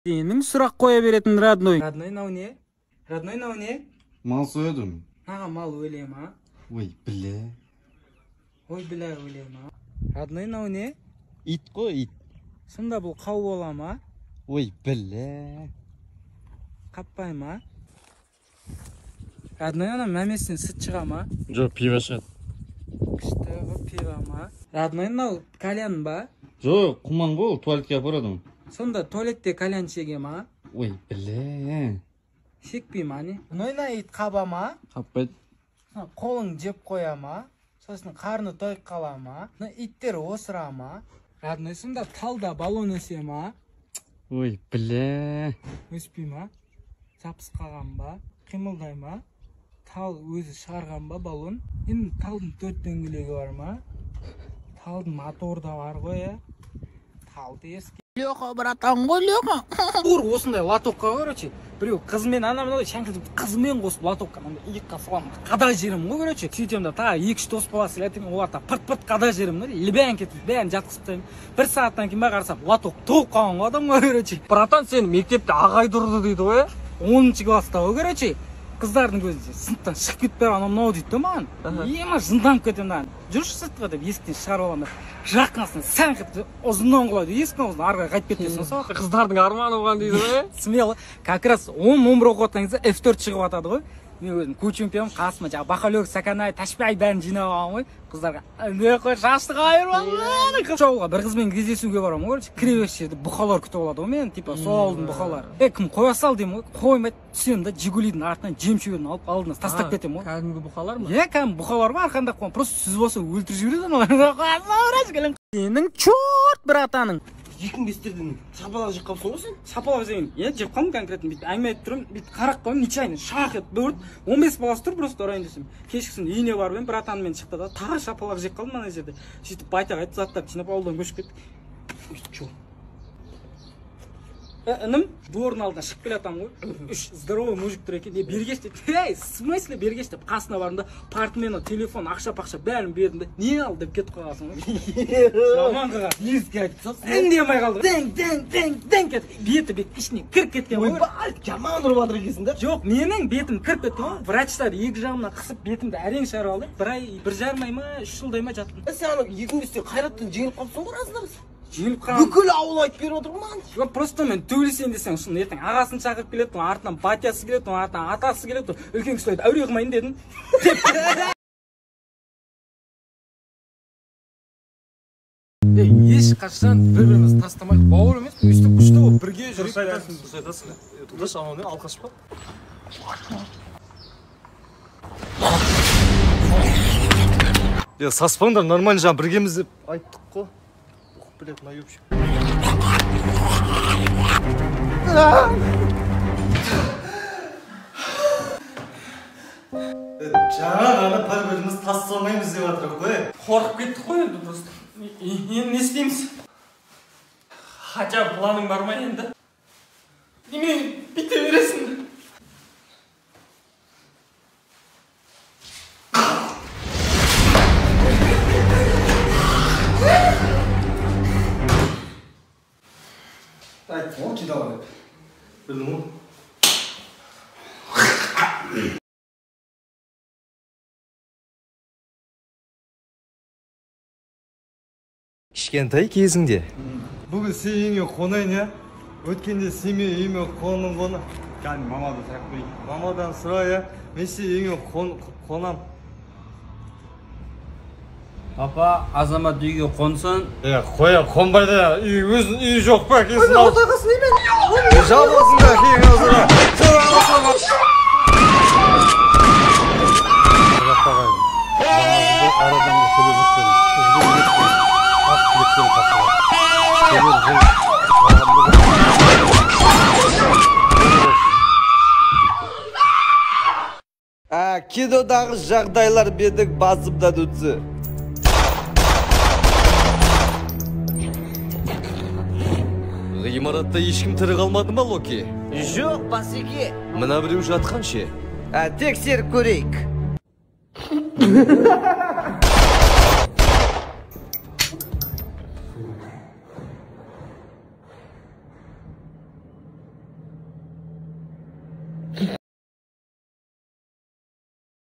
Сенің сұрақ қоя беретін родной. Родной мынау не? Родной мынау не? Мал соядым. Аға, мал өле ма? Ой, бля. Ой, бля, өле ма? Родной мынау не? Ит қой, ит. Сонда бұл қау бола ма? Ой, бля. Қаппай ма? Родной ана мәмесінен сүт шыға ма? Жоқ, пиво шығады. Күшті ғой, пиво ма? Родной мынау кальян ба? Жоқ, құман ғой, ол туалетке апарады оны. Сонда туалетте кальян шеге ма? Ой, бля. Шекпей ма не? Родной мына ит қаба ма? Қаппайды. Қолың жеп қоя ма? Сосын қарны тойып қала ма? Мына иттер осыра ма? Родной сонда талда баллон өсе ма? Ой, бля. Өспей ма? Жабысып қалған ба? Қимылдай ма? Тал өзі шығарған ба баллон? Енді талдың төрт дөңгелегі бар ма? Талдың моторы да бар ғой, ә? Талды еске. Леха, братан ғой, Леха. Тур осындай лотокқа, короче, біреу қызымен ана мынау шәңкілдеп қызымен қосып лотокқа мынандай иыққа саламын, қада жерім ғой, короче. Сөйтемін да тағы екі-үш дос баласы келеді, олар да пырт-пырт қада жерім да, лебән кетіп бәрін жатқызып тастаймын. Бір сағаттан кейін ба қарасам, лоток толып қалған ғой адам ғой, короче. Братан, сені мектепте ағай ұрды дейді ғой, ә? 10 класста ғой, короче. Қыздардың көзінше сыныптан шығып кетіп бара анау мынау дейді да маған. Ема жынданып кетемін да. Жүрші сыртқа деп есіктен шығарып аламын да. Жақынасынан сәңқ етіп ұзыннан құлайды. Есіктің аузына ары қарай қайтып кетесің сол. Қыздардың арманы болған дейді ғой, ә? Смело. Как раз 10-11 оқып жатқан кезде F4 шығып жатады ғой. Мен өзім көчемпион қасыма жаңағы Бақалек, Саканай, Ташбай бәрін жинап алған ғой. Қыздарға не қой, шашты қайырып алған. Жолға бір қызбен кездесуге барамын ғой, короче, кіре беріс жерде бұқалар күтіп алады ғой мені, типа сол ауылдың бұқалары. Е, кім қоя сал деймін ғой, қоймайды, түсемін да Жигулидің артынан жемшөбін алып алдына тастап кетемін ғой. Кәдімгі бұқалар ма? Иә, кәдімгі бұқалар бар, арқандап қойған. Просто сүзіп алса өлтіріп жібереді аналар. Сенің чорт братаның. 2005-терден сапалақ жеп қалыпсың ғой сен? Сапалақ жеген, иә, жеп қалдым конкретно. Бүйтіп әңгіме айтып тұрмын, бүйтіп қарап қойдым, нечаянно шақ етіп бөрт. 15 баласы тұр, просто ұрайын десем. Кешкісін үйіне барып едім, братанымен шықты да, тағы шапалақ жеп қалдым ана жерде. Сөйтіп байтақ айтып заттарды жинап ауылдан көшіп кеттік. Ой, чё? Інім, двордың алдына шығып келе жатамын ғой. Үш здоровый мужик тұр екен. Не, бергеш дейді. Ей, в смысле бергеш деп қасына бардым да, портмоне, телефон, ақша-пақша бәрін бердім да, не ал деп кетіп қалғансың ғой. Жаман қылған. Еске айтып тастапсың. Үндемей қалды. Дәң, дәң, дәң, дәң кетіп, беті бет ішіне кіріп кеткен ғой. Ойбай, жаман ұрып жатыр екенсің да. Жоқ, менің бетім кіріп кетті ғой. Врачтар екі жағымнан қысып бетімді әрең шығарып алды. Бір ай, бір жарым ай ма, 3 жылдай ма жаттым. Сен ана 2005-те Қайраттан жеңіліп қалыпсың ғой, разында. Жеңіліп қалған. Бүкіл ауыл айтып беріп отыр ғой маған. Жоқ, просто мен төбелесейін десең, шын ертең ағасын шақырып келеді, оның артынан батясы келеді, оның артынан атасы келеді, үлкен кісілер айтады, әуре қылмайын дедім. Ешқашан бір-бірімізді тастамайық, бауыр емес, өйстіп күшті болып бірге жүрейік. Дұрыс айтасың, дұрыс айтасың. Тоқташы, анау не, алқаш па? Е, саспаңдар, нормально жаңа біргеміз деп айттық қой. Блядь, наебщик. Жаңа ғана бір-біріміз тастамаймыз деп жатырық қой. Қорқып кеттік қой енді просто. Енді не істейміз? Хотя планың бар ма енді? Немене бүйте бересің? Айттым ғой, кидала деп. Білдің ғой. Кішкентай кезіңде. Бүгін сен үйіңе қонайын, иә? Өткенде сен менің үйіме қондың қона. Кәдімгі мамадан сұрап көрейін. Мамадан сұра, иә? Мен сен үйіңе қонам. Папа, Азамат үйге қонсын. Е, қоя, қонбайды. Үй, өзінің үйі жоқ па, әкесін алып. Жабылсын да, әкең аузына. Жаңа әр адамға сөйлеп өтпедім. Ізге өтпедім. Ақ тілектер тапсырады. Келер жыл жағымды болсын. Кинодағы жағдайлар менің басымнан өтті. Ғимаратта ешкім тірі қалмады ма, Локи? Жоқ, басеке. Мына біреу жатқан ше? Тексеріп көрейік.